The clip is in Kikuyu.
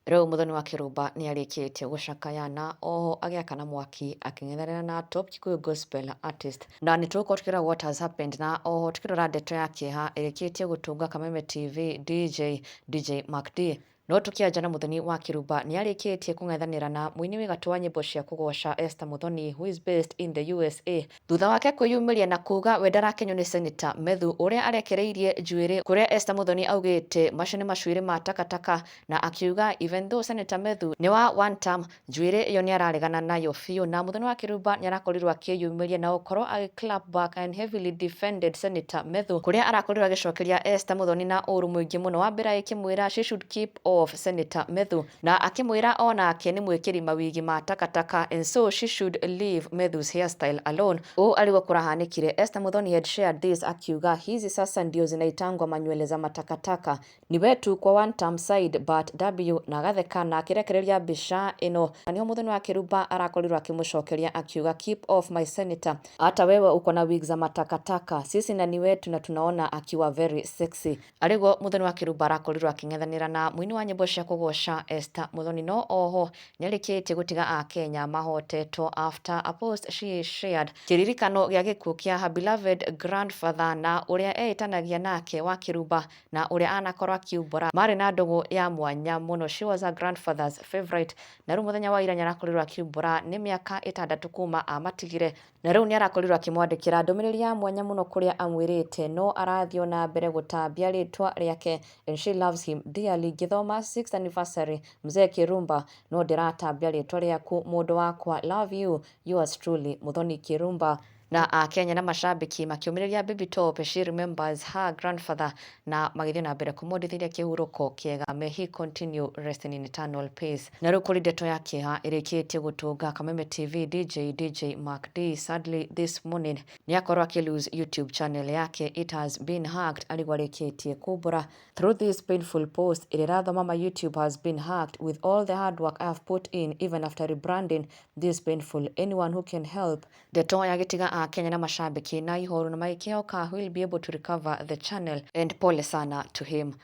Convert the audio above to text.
Rĩu Muthoni wa Kĩrumba nĩ arĩkĩtie gũcakaya na oho agĩakana mwaki akĩng'ethanĩra na Top Kikuyu Gospel Artist. Na nĩ tũgũkorwo tũkĩrora what has happened na oho tũkĩrora ndeto ya kĩeha ĩrĩkĩtie gũtũnga Kameme TV DJ, DJ Mac D. No tũkĩanja na Muthoni wa Kĩrumba nĩ arĩkĩtie kũng'ethanĩra na mũini wĩ gatũ wa nyĩmbo cia kũgoca Esther Muthoni who is based in the USA. Thutha wake kwĩyumĩria na kuuga we ndarakenio nĩ Senator Methu ũrĩa arekereirie njuĩrĩ kũrĩa Esther Muthoni augĩte macio nĩ macuĩrĩ ma takataka na akiuga even though Senator Methu nĩ wa one term njuĩrĩ ĩyo nĩararegana nayo biũ na Muthoni wa Kĩrumba nĩarakorirwo akĩyumĩria na gũkorwo agĩ clap back and heavily defended Senator Methu kũrĩa arakorirwo agĩcokeria Esther Muthoni na ũru mũingĩ mũno wa mbere agĩkĩmwĩra she should keep off Senator Methu na akĩmwĩra onake nĩ mwĩkĩri mawigi ma takataka and so she should leave Methu's hairstyle alone. Ũũ arĩguo kũrahanĩkire Esther Muthoni had shared this akiuga hizi sasa ndio zinaitangwa manywele za matakataka Ni wetu kwa one term side but W na agatheka na akĩrekereria mbica ĩno na nĩho Muthoni wa Kĩrumba arakorirwo akĩmũcokeria akiuga keep off my senator hata wewe uko na wig za matakataka sisi na ni wetu na tunaona akiwa very sexy. Arĩguo Muthoni wa Kĩrumba arakorirwo akĩng'ethanĩra na mũini wa nyĩmbo cia kũgoca Esther Muthoni no oho nĩarĩkĩtie gũtiga akenya mahotetwo after a post she shared kĩririkano gĩa gĩkuũ kĩa her beloved grandfather na ũrĩa eĩtanagia nake wa Kĩrumba na ũrĩa anakorwo akiumbũra marĩ na ndũgũ ya mwanya mũno, she was her grandfather's favourite, na rĩu mũthenya wa ira nĩarakorirwo akiumbũra nĩ mĩaka ĩtandatũ kuma amatigire, na rĩu nĩarakorirwo akĩmwandĩkĩra ndũmĩrĩri ya mwanya mũno kũrĩa amwĩrĩte no arathiĩ o na mbere gũtambia rĩtwa rĩake and she loves him dearly. Ngĩthoma sixth anniversary mzee Kĩrumba no ndĩratambia rĩtwa rĩaku mũndũ wakwa, love you, yours truly Muthoni Kĩrumba. Na Akenya na macambĩki makĩũmĩrĩria Baby Top she remembers her grandfather na magĩthiĩ na mbere kũmwendithĩria kĩhurũko kĩega, may he continue resting in eternal peace. Na rĩu kũrĩ ndeto ya kĩeha ĩrĩkĩtie gũtũnga Kameme TV DJ DJ Mark D sadly this morning nĩakorwo akĩ lose YouTube channel yake, it has been hacked arĩguo arĩkĩtie kumbũra. Through this painful post ĩrĩa ĩrathoma my YouTube has been hacked with all the hard work I have put in even after rebranding this painful anyone who can help. Ndeto ya gĩtiga Akenya na macambĩki na ihoru na magĩkĩhoka he will be able to recover the channel and pole sana to him.